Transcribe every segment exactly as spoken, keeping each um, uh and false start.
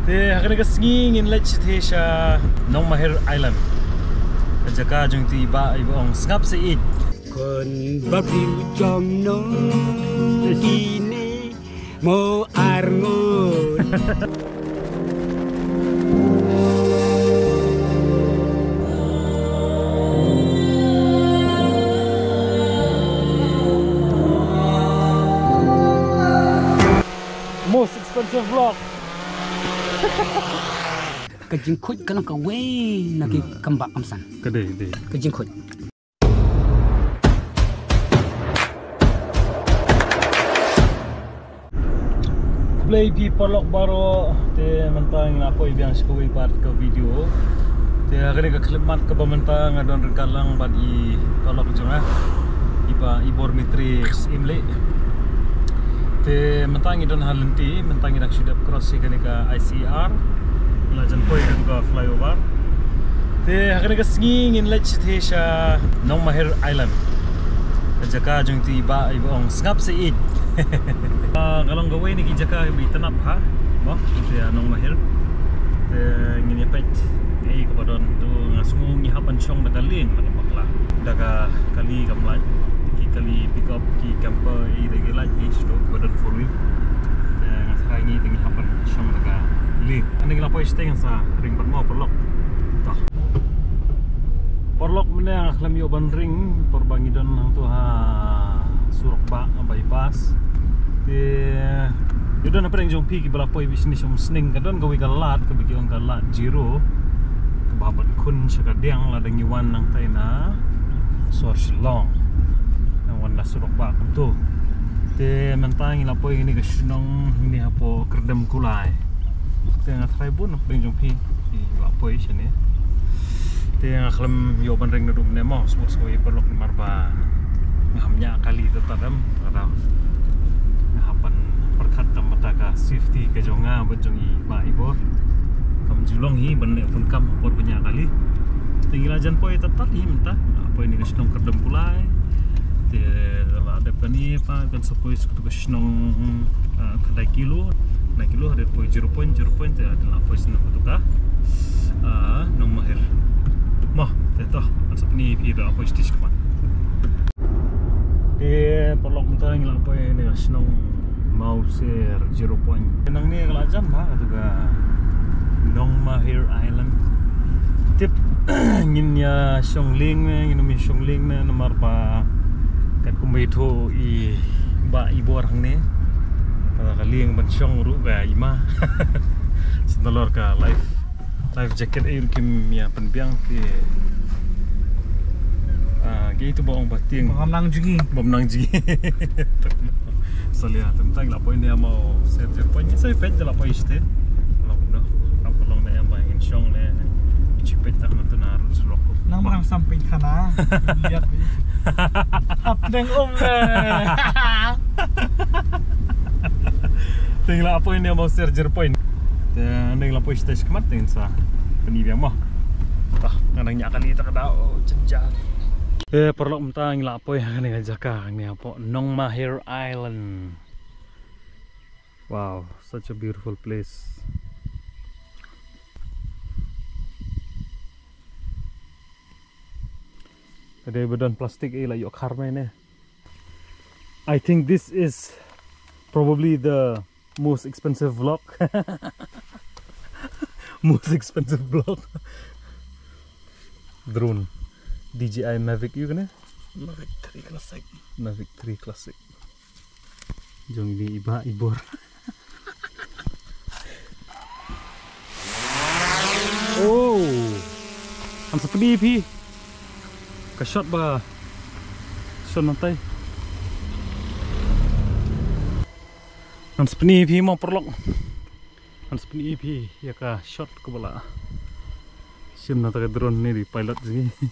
Te ha kane ka sngi ngin leit shathie sha Nongmahir Island. Ka jaka jong iti i bah i ba ong sngap sa ïeit. Khun bapli jong nong kine mo arngut. Most expensive vlog. Ka jingkhuid ka long kawei na ki kambah kamsan. Ka dei, dei. Ka jingkhuid. Khublei phi paralok baroh, te mynta ngi la poi biang sha kawei pat ka video. Te ha kane ka khyllipmat kaba mynta nga don ryngkat lang bad i paralok jong nga, i bah Ibor Mitri Syiemlieh. Te mynta ngi don ha lynti, mynta ngi dang shu dep cross ïa kane ka I C R. La jan poi katu ka flyover. Te ha kane ka sngi ngin leit shathie sha Nongmahir Island. Ka jaka jong iti i bah i ba ong sngap sa ïeit. Ah, ka long kawei na ki jaka ba itynnad bha, mo, ïa Nongmahir. Te ngin ïa peit kaei kaba don. To nga sngew ngi hap ban shong da ka lieng, da ka bakla, da ka kali kam lait, ki kali pickup, ki camper, ïa da ki lait, ïa shuh kiba don four wheel. Te nga tharai ngi te ngi hap ban shong da ka lieng. Ynda ngi la poi shatei ngan sa ring pat mo paralok. To. Paralok, mynne nga khlem ïoh ban ring por ba ngi don hangto ha surok bah bypass. Te ngi don hapdeng jong phi kiba la poi business umsning, ka don kawei ka lad kaba ki ong ka lad Zero, kaba hap ban khun sha ka diang lada ngi wan nangtai na sor Shillong. Nang wan na surok bah kumto. Te mynta ngi la poi hangne ka shnong hangne hapoh Kyrdem Kulai. Te nga tharai bun hapdeng jong phi ki la poi shane. Te nga khlem ïoh ban ring naduh mynne mo, sngewbha sngewbha ïa paralok namar ba nga hap ñiah kali tad tad em, nga da nga hap ban pyrkhat tam bad ka safety ka jong nga bad jong i bah Ibor. Kam ju long hi ban leh pun kam por ba ñiah kali. Te ngi la jan poi tad tad hi mynta. Poi hangne ka shnong Kyrdem Kulai. Te la dep kane pat kan sa poi sha katu ka shnong, ah, khyndai kilo, khyndai kilo, hadien poi zero point, zero point, te hadien la poi shnong katu ka, ah, Nongmahir. Mo, te to, kan sa pyni ïa phi ba la poi stage kemat. Te paralok, mynta ngi la poi hangne ka shnong Mawser Zero Point. Te nangne ka la jan bha katu ka Nongmahir Island. Tip ngin ïa shong lieng ne, ngin ym ïa shong lieng ne namar ba katkum ba ithuh i bah Ibor hangne, kata ka lieng ban shong ruh ka i ma. Sa nalor ka life, life jacket ei ruh kim ïa pynbiang te. Ah, kaei tu ba ong ba tieng. Bym nang jngi. Bym nang jngi. Salia, tang tang la poi ne mo, ser jer poi ne, sa peit la poi shatei. Long no, ap long ne em ba ngin shong ne. Chi peit tang tu na ruh surok. Nang marang sam peit khana. Liat ni. Ap neng um ne. Tang la poi ne mo, ser jer poi. Te neng la poi shatei shikmat tang sa. Pyni biang mo. Tah, nga nang ñiah kali ta ka daw, oh, jynjar. Eh, paralok, mynta ngi la poi ha kane ka jaka, ngi hapoh Nongmahir Island. Wow, such a beautiful place. Ka dei ba don plastik, eh, la ïoh khar mai ne. I think this is probably the most expensive vlog. Most expensive vlog. Drone. D J I Mavic, ïoh kane? Mavic three Classic. Mavic three Classic. Jong ini i bah Ibor. Oh. Ngan sa pyni phi. Ka shot ba shot nangtai. Ngan sa pyni phi mo paralok. Ngan sa pyni phi ïa ka shot kaba la shim na kata ka drone ne, dei pilot jong ngi.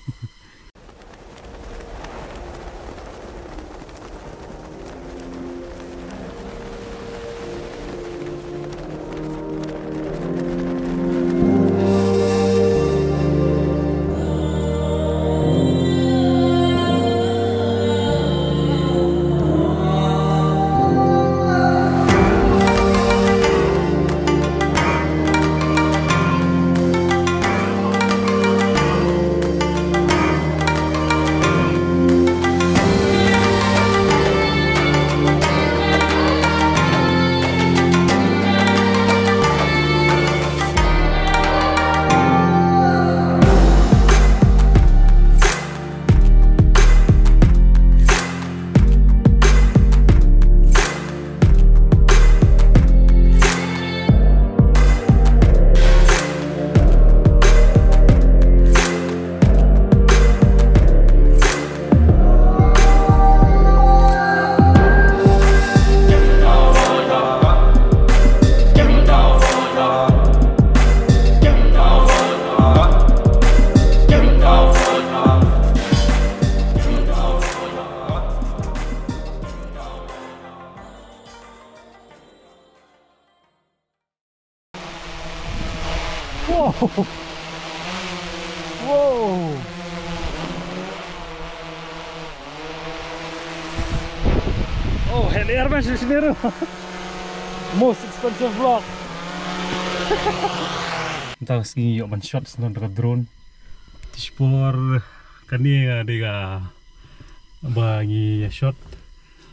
Oh. Wow. Oh, hel air ba shisneru. Most expensive vlog. Mynta sngi ïoh ban shot snon da ka drone. Tispor kane ka dei kaba ngi shot.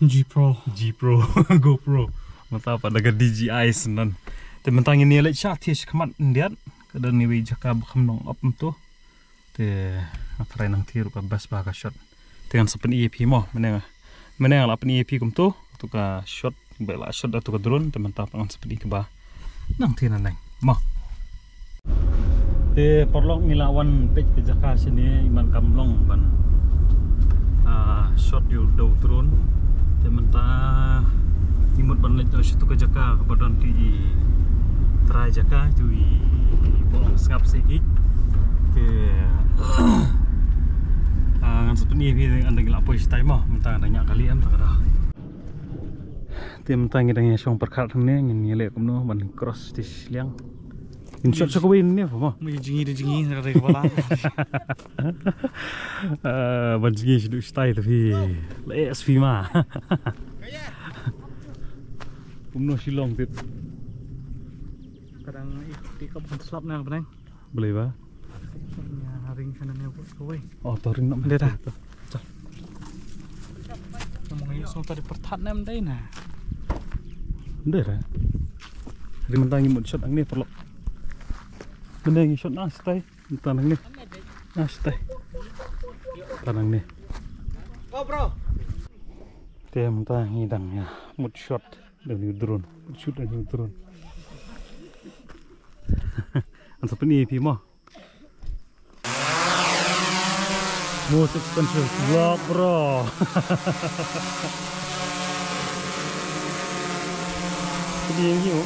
G Pro. G Pro, GoPro. Mynta pat da ka D J I snon. Te mynta ngin ïa leit sha thiah shakhmat khyndiat. Ka don iwei i jaka ba kham nang ap mynta. Te nga tharai nangta ruh ka best ba ka shot. Te ngan sa pyni ïa phi mo, mynne nga, mynne nga la pyni ïa phi kumta, tu ka shot, ba la shot da tu ka drone, te mynta pat ngan sa pyni kaba nangta nangne mo. Te paralok, ngi la wan peit ka jaka shane, i man kam long ban, ah, shot ïa u da u drone. Te mynta ngi mut ban leit noh sha tu ka jaka kaba don tu i trai jaka, tu i ba long sngap se ki. Te, ah, ngan sa pyni ïa phi ynda ngi la poi shatai mo, mynta ngi da ñiah kali em ta ka da. Te mynta ngi dang ïa shong pyrkhat hangne, ngin ïa leh kumno ban cross te shiliang. Ngin shot sha kawei ne mo. Mo, jngi da jngi, da kawei. Ah, ban jngi sha duk shatai te phi. Leh sha phi ma. Kumno Shillong tip. Kadang ih, ti kop kan slap na kadang. Boleh ba? Ya, ring sana ne buat kawei. Oh, to ring nak. Dia dah. Namang ïa song tadi pertat nem dai na. Ndai ra. Ri mynta ngi mut shot nangne paralok. Mynne ngi shot na shatai. Mynta nangne. Na shatai. Mynta nangne. Te mynta ngi dang ïa mut shot da u drone. Mut shot da u drone. Ngan sa pyni ïa phi mo. Most expensive vlog, bro. Video.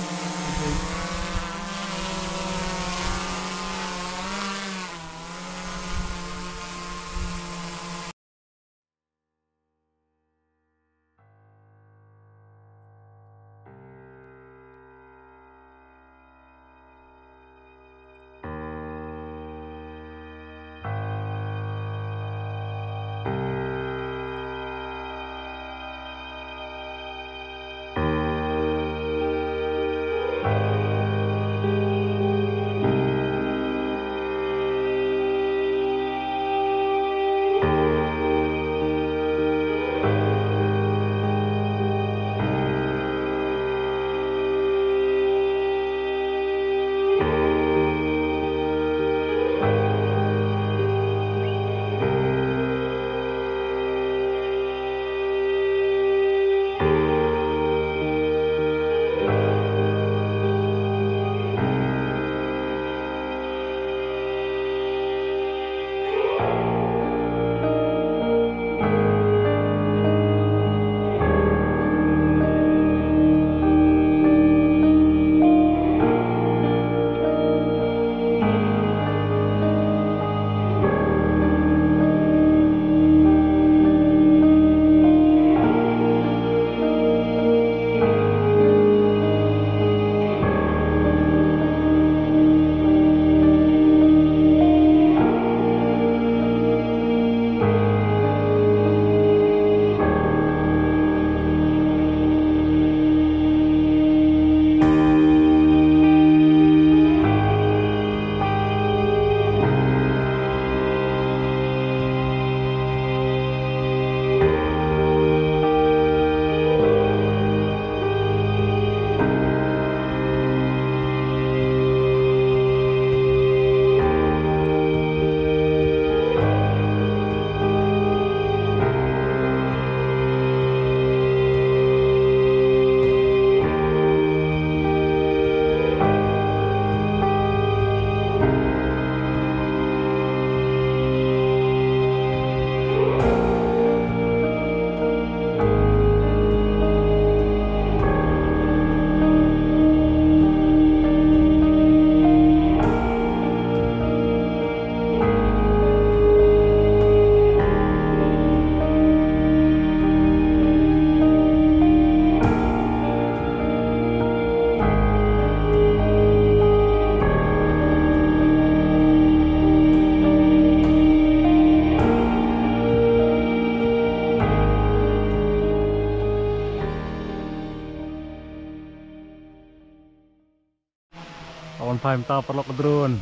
Awan phai mynta paralok ka drone.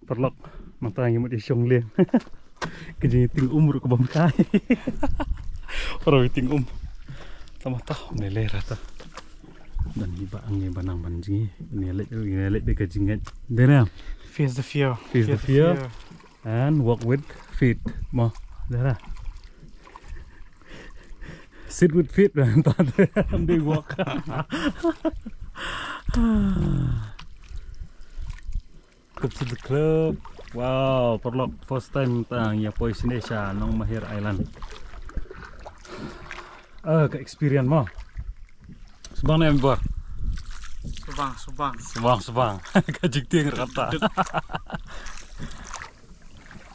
Paralok, mynta ngi mut ïa shong lieng. Ka jingting um ruh ka bam kai. Paralok ting um. Tama tah ne le rata. Dan hi ba ngi ba nang ban jingïaleh, ïaleh bad ka jingngeit. Dena. Face the fear. Face the fear. And walk with feet. Mo, dera. Sit with feet. They walk. Welcome to the club. Wow, paralok, first time tang ïa poi shane sha Nongmahir Island. Ah, ka experience mo. Subang ne bor. Subang, subang. Subang, subang. Ka jingtieng rata.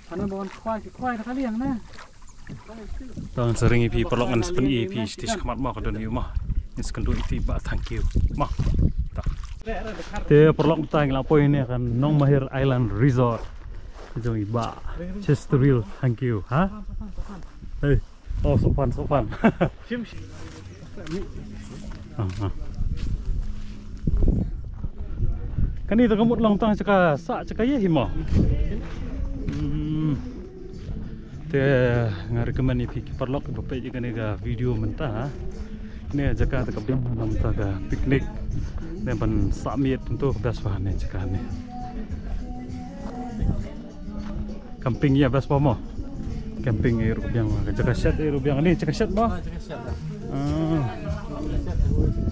Ano ba wan khwai ki khwai ka liang na. Tang sa ring ïa phi paralok ngan sa pyni ïa phi sha khmat mo ka don ïa u mo. Ngan sa kynduh ïa phi ba thank you mo. Te paralok mynta ngi la poi ne ka Nongmahir Island Resort. Jong i Bah Chesterfield, thank you ha. Hey. Oh, sopan, sopan. Kane te ka mut long tang sha ka sah sha ka ïa hi mo. Te nga recommend ïa phi ki paralok ba peit ïa kane ka video mynta. Ne jaka te ka biang mynta ka picnic. Ne ban sah miet mynta ka best ba ne jaka ne. Camping ïa best ba mo. Camping ïa ruh biang ka jaka shed ïa ruh biang ni jaka shed ba. Ah.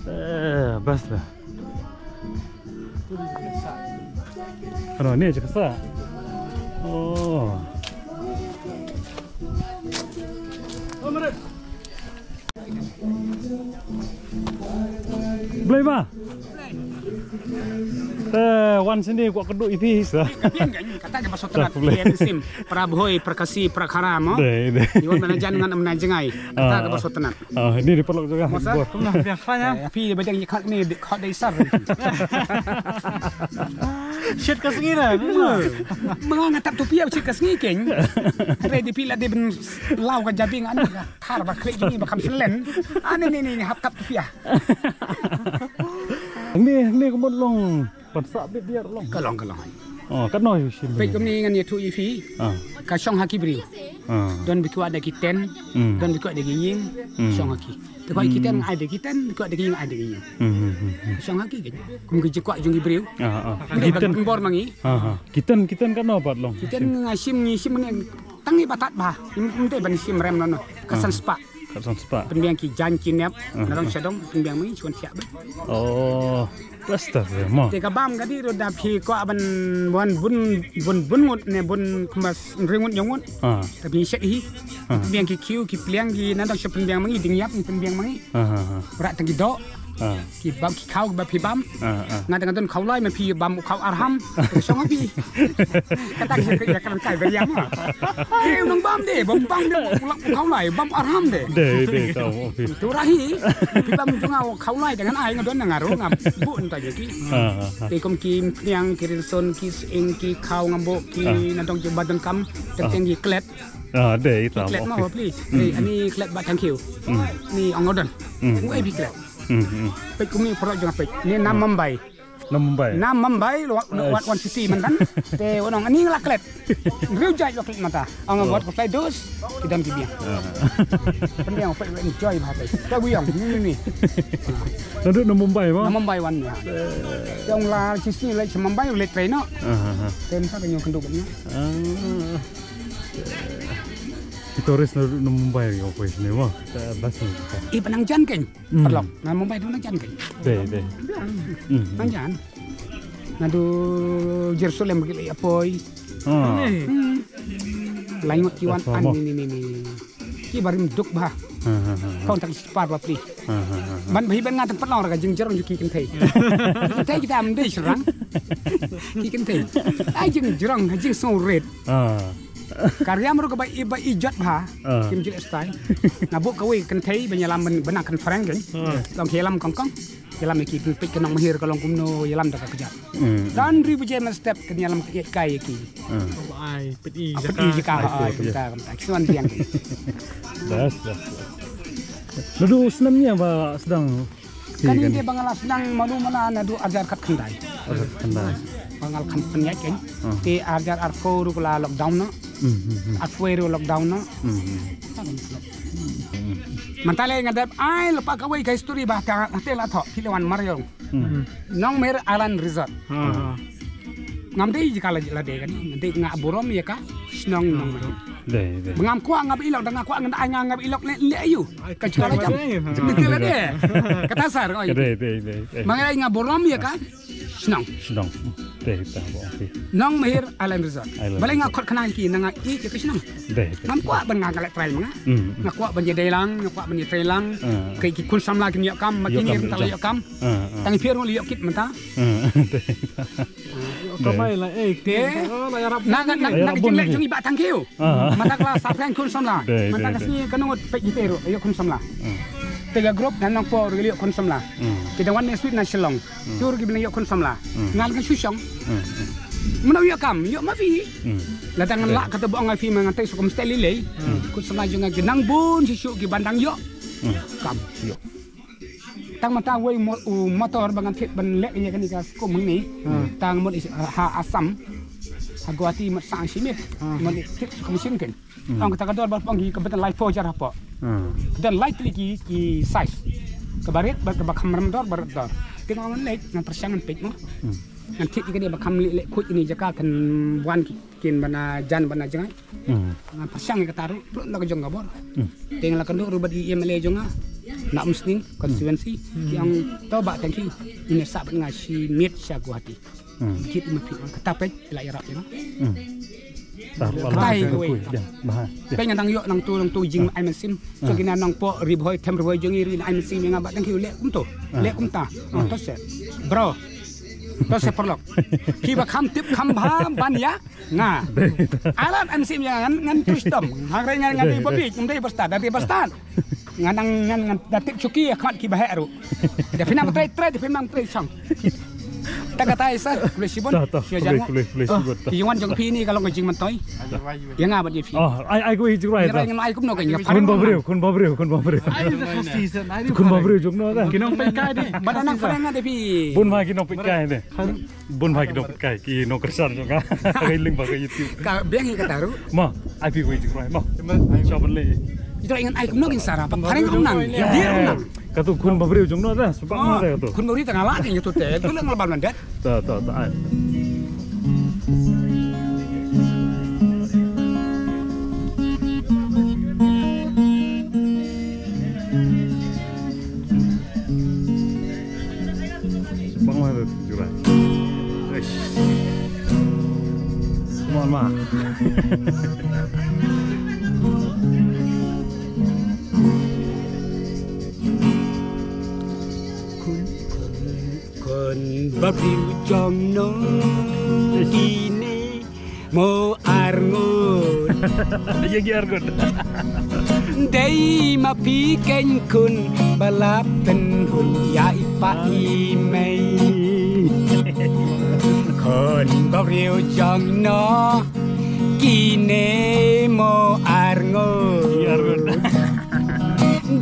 Eh, best ba. Ano ni jaka sah. Oh. Blei ma. Eh, wan sini kwah kduh ïa phi sa. Kata ka ba sot na sim. Para bhoi, para khasi, para khara mo. Dei, dei. Iwan mana jan ngan mana jangai. Kata ka ba sot na. Ah, ini di paralok juga. Masa? Kumna biang khana. Phi ba jang khak ni khak dei sar. Shit ka sngi na. Menga ngatap tu pia shit ka sngi keng. Ready pila de ben lau ka jabing an. Thar ba klik ni ba kam selen. Ani ni ni hap kap tu pia. Ni ni kumut long. Ban sah bit diar long. Ka long, ka long. Oh, ka noi shim. Peit kumne ngan ïathuh ïa phi. Ah. Ka shong ha ki briew. Ah. Don ba kwah da ki tent, hmm, don ba kwah da ki ïing, hmm, shong ha ki. Te kwah ki tent, hmm, ai da ki tent, kwah da ki ïing, ai da ki ïing. Hmm, hmm, hmm, hmm. Shong ha ki. Kum ki jingkwah jong ki briew. Ah, ah. Ki tent bor ma ngi. Ah, ah. Ki tent, ki tent ka no pat long. Ki tent nga shim, ngi shim ne tang i batat ba. Im, im te ban shim rem no no. Ka san spah. Ka san spah. Pynbiang ki jaiñ ki nep, ah, na dong sha dong, pynbiang ma ngi shuwa thiah bad. Oh, plaster mo. Te ka bam ka dei ruh da phi kwah ban wan bun, bun, bun ngut ne bun kumba hynriew ngut hynñiew ngut. Ah. Te phi shet hi. Ah. Pynbiang ki khiew, ki pliang, ki na dong sha pynbiang ma ngi, ding ïap, pynbiang ma ngi. Ah, ah, ah. Brat tang ki doh. Ah. Ki bam ki khaw ba phi bam. Ah, ah. Nga dang don khaw lai ma phi bam u khaw arham. Shong phi. Kata ki ka kan kai beriam. Ki nang bam de, bam bam de, u khaw lai, bam arham de. De, de, tau phi. Tu rahi. Phi bam tu nga khaw lai dengan ai nga don nga ro nga bu nta je ki. Ah, ah, ah. Ki kum ki pniang, ki rinson, ki sing, ki khaw ngambo, ki, ah, na dong ki badan kam, ah, teng ki klet. Ah, de, tau. Klet ma phi. Hmm. Ani klet ba thank you. Hmm. Ni ong odon. Hmm. U ai phi klet. Hmm, hmm. Peit kumne paralok jong peit. Ni nam Mumbai. Nam Mumbai. Nam Mumbai lo wan wan cuti man kan. Te wan ong ani la klet. Riu jai lo klet mata. Ong wat ko plai dos. Ki dam ki biang. Ah. Pynbiang peit enjoy ba te. Ka biang ni ni ni. Naduh nam Mumbai mo? Nam Mumbai wan ya. Te ong la cuti la Mumbai le train no. Ah, ah, ah. Te masa ka nyong kendu ni. Ah. Ki tourist naduh nam Mumbai ri poi shane mo. Ka bas ni. I ba nang jan keng. Hmm. Paralok. Nam Mumbai du nang jan keng. Dei, dei. Hmm. Nang jan. Naduh Jerusalem ki leh poi. Ah. Hmm. Lai ngut ki wan an ni, ni, ni, ni. Ki barim duk ba. Ha, ha, ha, ha. Kon tak spar ba pli. Ha, ha, ha, ha. Ban ba hi ban nga tang pat long ra ka jingjrong ju ki kynthei. Ki kynthei kita am dei shrang. Ki kynthei. Ai jingjrong, jingsngewrit. Ah. Ka riam ruh kaba i, ba i jot bha. Ah. Kim jot stai. Nga buh kawei kynthei ban ïalam ban, ban nang conference kan. Ah. Long ki ïalam kong kong. Ïalam ïa ki pynpeit ka nongmahir ka long kumno ïalam da ka kjat. Hmm. Don ri baje man step kan ïalam ka ïaid kai ïa ki. Hmm. Ai, peit i jaka. Peit i jaka, ai, kumta, kumta. Ki swan biang. Bas, bas, bas. Naduh snem ïa ba sdang. Kane de ba nga la sdang malu mana naduh arjar khat khyndai. Arjar khyndai. Ba nga la kham pynïaid kan. Hmm. Te arjar arphew ruh la lockdown na. Hmm, hmm, hmm. Arphew ruh lockdown na. Hmm, hmm. Mynta lei nga dep ai lypa kawei ka history ba ka hate la thoh phi la wan mar ïong. Hmm. Nongmahir Island Resort. Ha, ha. Ngam dei jaka la, la dei kan. Dei nga burom ïa ka shnong Nongmahir. Dei, dei. Ba ngam kwah ngam ilok da nga kwah ngan ai nga ngam ilok leh leh aïu. Ka jaka la jam. Dei, dei. Dei la dei. Kata sar oi. Dei, dei, dei, dei. Ba nga ai nga burom ïa ka shnong. Shnong. Dei, ta ba ong phi. Nongmahir Island Resort. Island Resort. Balei nga khot khnang ki na nga ïeit ïa ka shnong. Dei, dei. Ngam kwah ban nga ka leh trai ma nga. Hmm. Nga kwah ban ïadei lang, nga kwah ban ïatrai lang. Hmm. Ki, ki khun samla kin ïoh kam, ma kine mynta la ïoh kam. Hmm, hmm. Tang phi ruh la ïoh kit mynta. Hmm. Dei. Kamai la, eh, te, oh, la ïarap na, na, na, na ka jingleh jong i Bah Thangkhiew. Ah. Mynta ka la sah pyrshang khun samla. Dei, dei, dei. Mynta ka sngi ka nongot peit jingtei ruh ïoh khun samla. Hmm. Te ka group na Nongpoh ruh ïoh khun samla. Hmm. Ki dang wan next week na Shillong. Hmm. Tur ki byneng ïoh khun samla. Hmm. Ngan ka shu shong. Hmm, hmm. Mano ïoh kam, ïoh ma phi. Hmm. Lada ngan lah kata ba ong ai phi ma ngan tei sukum stel lei lei. Hmm. Khun samla jong nga ki nang bun shisha ki ban dang ïoh. Hmm. Kam. Ïoh. Tang mynta wei mo-, u motor ba ngan thied ban leh ïa kane ka skum hangne. Hmm. Tang mut i, ha Assam. Ha Guwahati mut sa shi miet. Hmm. Mut i thied skum shin ken. Hmm. Ong kata ka dor ba pang ki ka bynta lai phew hajar hapoh. Hmm. Ka don lai tylli ki, ki size. Kaba rit bad kaba kham ram dor ba rit dor. Te nga ong ngan leit ngan pyrshang ngan peit mo. Hmm. Ngan thied ïa kane ba kham leh leh khuid ïa kane jaka kan wan ki. Kin bana jan bana jngai. Hmm. Nga pyrshang ïa kata ruh, ruh na ka jong ka bor. Hmm. Te nga la kynduh ruh bad i M L A jong nga. Na Umsning constituency. Hmm. Ki ong to Bah Thangkhiew. Ine sah bad nga shi miet sha Guwahati. Hmm. Kit ma phi kata peit la ïarap ïa nga. Hmm. Kata hi kawei. Peit nga dang ïoh nangtu nangtu jing ai mynsiem. Hmm. Ki na Nongpoh Ri Bhoi them Ri Bhoi jong i ri na ai mynsiem ïa nga Bah Thangkhiew leh kumto. Hmm. Leh kumta. Hmm. To se. Bro. To se paralok. Kiba kham tip kham bha ban ïa nga. Alat em sim ïa ngan, ngan tu stom. Hangre ngan, ngan dei babi, ngan dei bastad, ngan dei bastad. Ngan nang, ngan, ngan da tip chuki ïa khmat kiba heh ruh. Da phin nang trei, trei, da phin nang trei shong. Ta kata isa, khublei shibun. Ta, ta, khublei, khublei, khublei shibun, ta. Ki jingwan jong phi ni ka long ka jingmyntoi. Ïa nga bad ïa phi. Oh, ai, ai, khublei jingwan, ta. Ngi roi ngan ai kumno ka ïa. Khun Bawriew, Khun Bawriew, Khun Bawriew. Ai, Khun Bawriew jong no, ta. Ki nongpeitkai de. Bad anak phareng de phi. Bun ma ki nongpeitkai de. Bun bha ki nongpeitkai, ki nongkyrshan jong nga. Ka link ba ka YouTube. Ka biang hi kata ruh. Ma, ai phi wei jingrwai ma. Sha ban leh. Ito ngan ai kumno kin sara, ba phareng ong nang. Dir ong nang. Katu Khun Bawriew jong no da, sbak ma da katu. Khun Bawriew tang ala ni tu te, tu lang laban landet. Ta, ta, ta, ai. Bang ma tu jurai. Eish. Come on, ma. Khun, khun, khun Bawriew jong no. Eish. Kine mo arngut. Ïa ki arngut. Dei ma phi keiñ khun ba la pynhun ïa i pa i mei. Khun Bawriew jong no kine mo arngut. Ki arngut.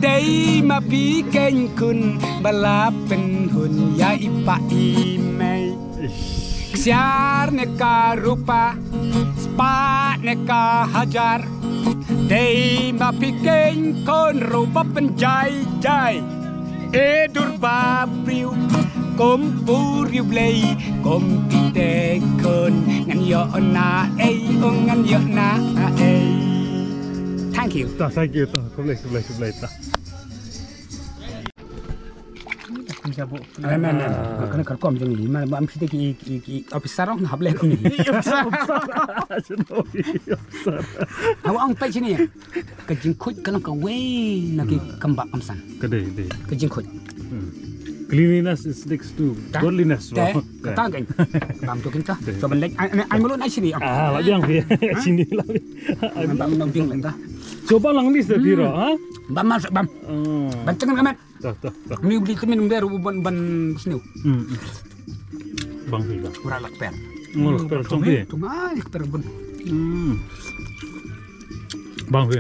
Dei ma phi keiñ khun ba la pynhun ïa i pa i mei. Ksiar ne ka rupa, spah ne ka hajar. Dei ma phi keiñ khun ruh ba pynjai jai. E dur Bawriew, kum Bawriew Blei, kum phi te khun. Ngan ïoh na ei, oh ngan ïoh na ei. Thank you. Ta, thank you, ta. Khublei, khublei, khublei, ta. Amen, amen. Ka kane ka rukom jong i, ma, ma, am phi te ki, ki, ki officer ong hap leh kum i. Officer, officer. Officer. Hawa ong peit shini. Ka jingkhuid ka long kawei na ki kam bah kam san. Ka dei, dei. Ka jingkhuid. Hmm. Cleanliness is next to godliness, bro. Te, kata kan. Bam tu kan ta. Coba lek, ai, ai, ai, mulut ai sini. Ah, la biang phi. Sini la biang. Bam nang ding lek ta. Coba lang ni sa phi ro, ha? Bam mas, bam. Ban tengan kamat. Tah, tah, tah. Ni beli kemin ber ban, ban sini. Hmm. Bang phi, bang. Ura lak per. Ngol per tong phi. Tung ai per bun. Hmm. Bang phi.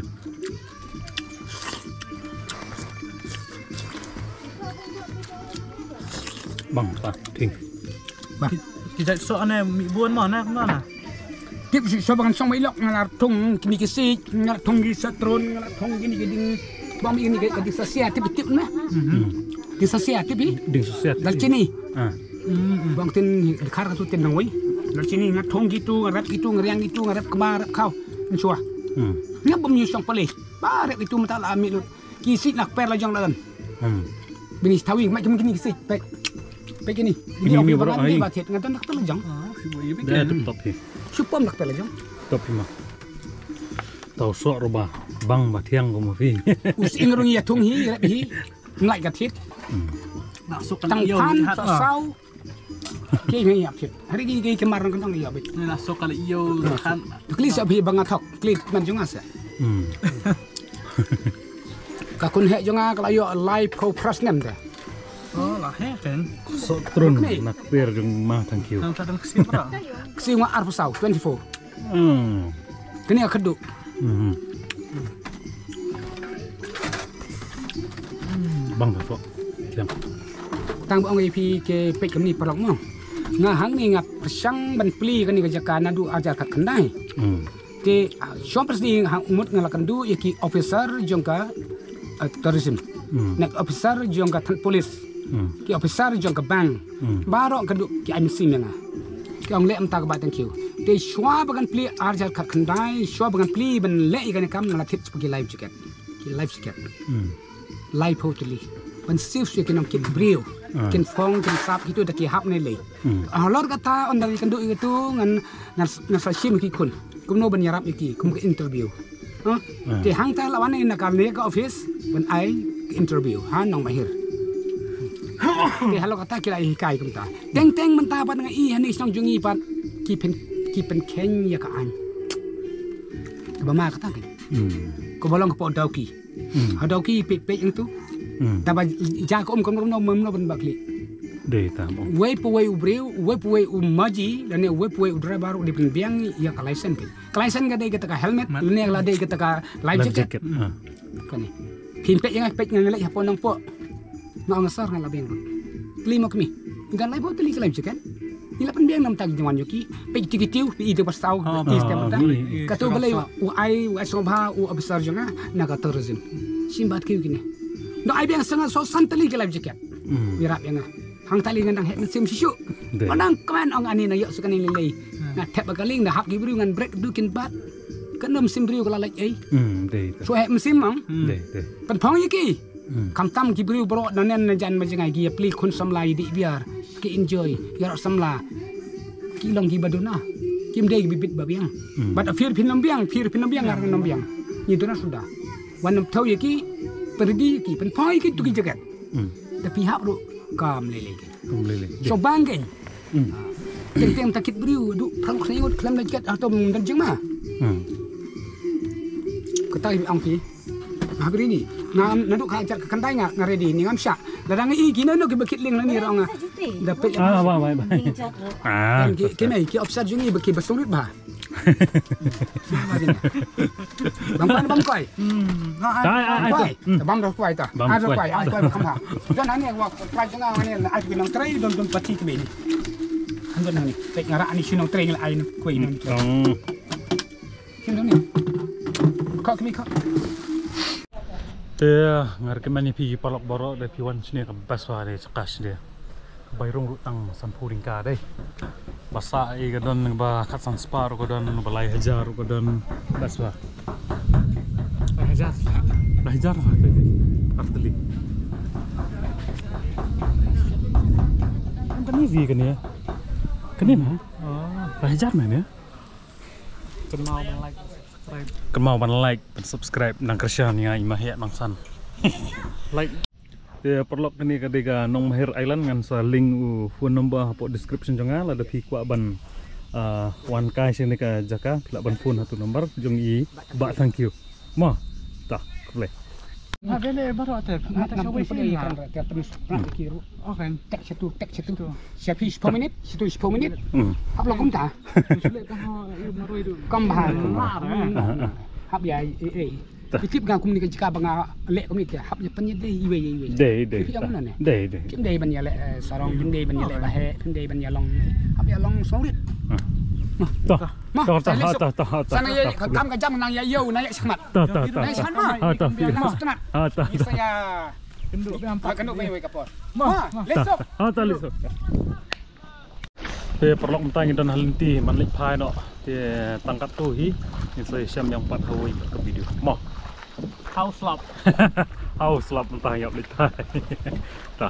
Bang, ah, ting. Bang. Ki jait soh ne mi bun mo ne, kumno ne? Tip shuh shuh ba ngan shong ba ilok, nga la thung kine ki siej, nga la thung ki satron, nga la thung kine ki ding. Bang mi kine ki ding sasia tip tip ne. Ding sasia tip hi. Ding sasia tip. Darchini. Ah. Bang tin khar ka tu tin nang wei. Darchini nga thung kitu, nga rep kitu, nga riang kitu, nga rep kba, rep khaw. Nshua. Nga bam nyu shong pale. Ba rep kitu mata la mi lut. Ki siej nak per la jong la kan. Hmm. Bini thawi mat kum kini ki siej pek. Pek kini. Ini bini ni bro ai. Ba thiet nga don nak per la jong. Ah, si boy. Dah, top, top hi. Supom nak per la jong. Top hi ma. Tau sok roba bang ba thiang ko ma phi. Us ing rung ya thung hi, rep hi. Mlai ka thiet. Hmm. Nak sok tang kan, sok sau. Ki ngi ïap thiet. Hari ki, ki, ki mar nang kentang ïap bit. Ni la sok kali ïew kan. Kli sa phi bang athok. Kli man jong nga sa. Hmm. Ka kun heh jong nga ka la ïoh live ko pras nem te. Oh, la heh kan. Sok trun nak per jong ma, thank you. Nang ta dang ksi bra. Ksi nga arphew saw, twenty-four. Hmm. Kane ka khadduh. Hmm. Bang ka sok. Tang ba ong ïa phi ki peit kumne paralok mo. Nga hangne nga pyrshang ban plie kane ka jaka naduh arhajar khatkhyndai. Hmm. Te, ah, shong pyrshang hangmut nga la kynduh ïa ki officer jong ka, ah, tourism. Hmm. Na ki officer jong ka thana police. Hmm. Ki officer jong ka bank. Hmm. Baroh kynduh ki ai mynsiem ïa nga. Ki ong leh mynta kaba thank you. Te shuwa ba ngan plie arhajar khatkhyndai, shuwa ba ngan plie ban leh ïa kane ka kam nga la thied ki life jacket. Ki life jacket. Hmm. Laiphew tylli. Ban siew siew ki nongkit briew. Ah. Kin phong, kin sap kitu da ki hap ne lei. Hmm. Halor kata ynda ki kynduh ïa kitu ngan, ngan, ngan sa shim ki khun. Kumno ban ïarap ïa ki, kum ka interview. Ha? Ah. Te hangta la wan na ka ne ka office ban ai ka interview. Ha, nong mahir. Te halor kata ki la hikai kumta. Teng teng mynta pat nga i ha ne shnong jong ngi pat ki pyn, ki pynkheiñ ïa ka aiñ. Kaba ma kata kan. Hmm. Kaba long ka pok dawki. Hmm. Ha dawki peit peit ntu. Hmm. Taba ja ka um kam rum no mem no ban bakli. Dei ta mo. Wei pa wei u briew, wei pa wei u maji, lane wei pa wei u driver u dei pynbiang ïa ka license peit. Ka license ka dei kata ka helmet, lane ka la dei kata ka life jacket. Life jacket. Hmm. Ah. Kane. Phin peit ïa nga peit nga leit ha pon nang pok. Nga ong sir nga la biang ruh. Kli mo kmie. Nga lai bot kli kli kan. Ngi la pynbiang nam tak jingwan ïa ki. Peit ki kiew, peit ïa ki ba saw, peit ïa ki stem ta. Katu balei u ai, u ai sngewbha u officer jong nga na ka tourism. Shim bad kiew kine. Nga ai biang sanga so san tylli ki life jacket. Ïarap ïa nga. Hangta lei nga dang heh mynsiem shisha. Nga dang kmen ong ani na ïoh sa kane lei lei. Nga thep ba ka lieng da hap ki briew ngan brek du kin bat. Ka num sim briew ka la leit ei. Hmm, dei. So heh mynsiem ong. Dei, dei. Pynphong ïa ki. Hmm. Khamtam ki briew baroh na nen na jan ma jngai ki ïa plie khun samla ïa dih biar, ki enjoy, ïarap samla. Ki long ki ba duna. Kim dei ki bibit ba biang. Hmm. Bad phi phin ym biang, phi phin ym biang, ngar ym biang. Ngi duna suda. Wan ym thaw ïa ki, pynridi ïa ki, pynphai ïa ki tu ki jagat. Hmm. Da phi hap ruh kam lei lei ki. Kam lei lei. So bang kein. Hmm. Teng teng ta kit briew du phrang khniut khlem da jagat hato ym don jingma. Hmm. Kata ïa ang phi. Nga ready. Nga naduh ka jar ka kandai nga, nga ready ni ngam shah. Lada nga i kino no ki ba kit lieng lani rong nga. Da peit. Ah, bye, bye, bye. Ah. Ki, ki mei, ki officer jong ngi ba ki ba song rit ba. Bam koi, bam koi. Hmm. Ai, ai, ai, bam koi. Hmm. Bam ro koi ta. Bam koi. Ai koi kham ha. Don ani wa koi jong nga ani ai ki nongtrei don don pati ki mei. Don ani. Peit nga ra ani shi nongtrei ngi ai koi nongtrei. Hmm. Kin dong ni. Kok mi kok. Te nga recommend ïa phi paralok baroh da phi wan shane ka best wa de chaka shane. Bai rung ruh tang sanphew tyngka de. Ba sah ïa ka don ba khatsan spah ruh ka don ba lai hajar ruh ka don best wa. Lai hajar. Lai hajar wa ka de. Artylli. Kan ni vi kan ya. Kan ni ma? Oh. Lai hajar ma ni. Kynmaw ban like, ban subscribe. Kynmaw ban like, ban subscribe. Nang kyrshan ïa nga i ma heh nang san. Like. Te paralok, kane ka dei ka Nongmahir Island, ngan sa link u phone number hapoh description jong nga, lada phi kwah ban, ah, wan kai sha kane ka jaka, phi lah ban phone ha utu u number jong i Bah Thangkhiew. Mo, ta, khublei. Nga bele baroh te, nga ta shawei sha ïa. Tek shatu, tek shatu. Sha phi shiphew minit, shatu shiphew minit. Hmm. Hap long kumta. Kam bha. Hap ïa, eh, eh. Tah. Ïa tip nga kumne ka jaka ba nga leh kumne te hap ïa pynïadei iwei ïa iwei. Dei, dei. Ïa kumne ne. Dei, dei. Kim dei ban ïaleh, eh, sarong, kim dei ban ïaleh baheh, kim dei ban ïalong. Hap ïalong solid. Ah. Tah. Ma, tah, tah, tah, tah, tah. Sana ïa kam ka jam nang ïa ïew, nang ïa shakhmat. Tah, tah, tah. Nang ïa shakhmat. Ah, tah. Nang ïa shakhmat. Ah, tah, tah. Isa ïa. Kenduk bai wei ka por. Ma, let's go. Ah, tah, let's go. Te paralok, mynta ngi don ha lynti, man leit phai noh. Te tang katto hi ngin sa ïashem biang pat ha kawei pat ka video. Mo. House lap. House lap mynta ngi ap leit phai. Ta.